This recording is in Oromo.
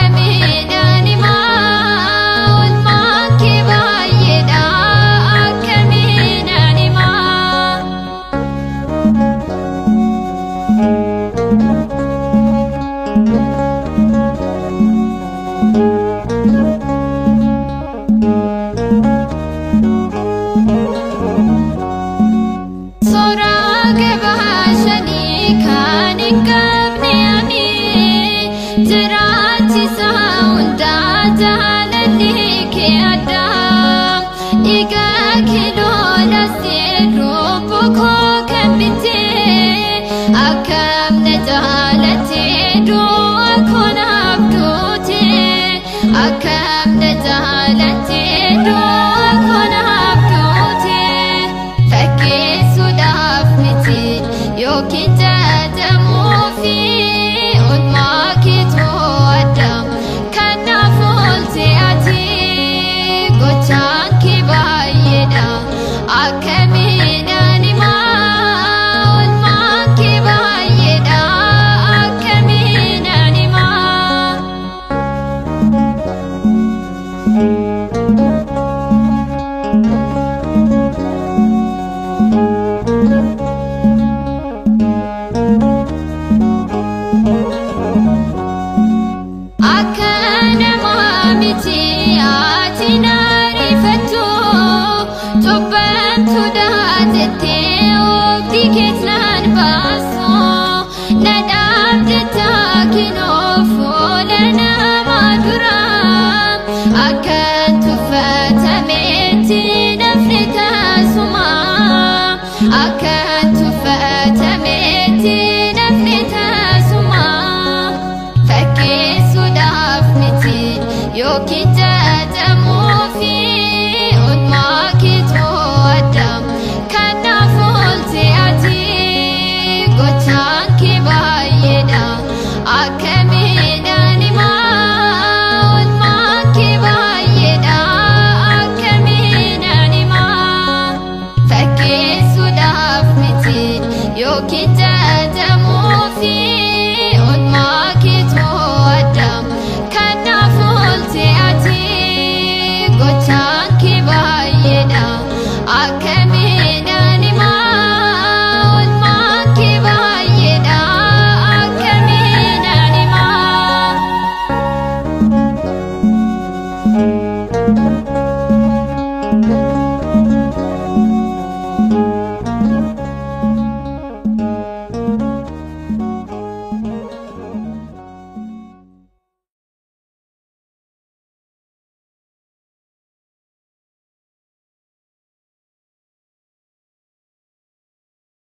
Akkamiin ani himaa oolmaan kee baay'eedha akkamiin ani himaa. Suuraa gabaashanii kan hin qabne ani jiraachisaa hundaa jaalalli kee addaa dhiiga kee lolaasee lubbuu koo kan bitee akkam na jaalatee du'a koo naaf duutee akkam na jaalatee du'a koo naaf duutee. Fakkeessuudhaaf miti yookiin jaajamuufi oolmaa keetu adda kanaaf oolte ati gochaan kee baay'eedha akkamiin ani himaa oolmaan kee baay'eedha akkamiin ani himaa. Akka namaa miti ati na ariifattu cubbamtuudha jettee oobdii kees naan baastu na dhaabdetta kinoo fuula namaa dura akkan tuffatametti nafni tasuma akkan tuffatametti nafni tasuma. Fakkeessuudhaaf miti yookiin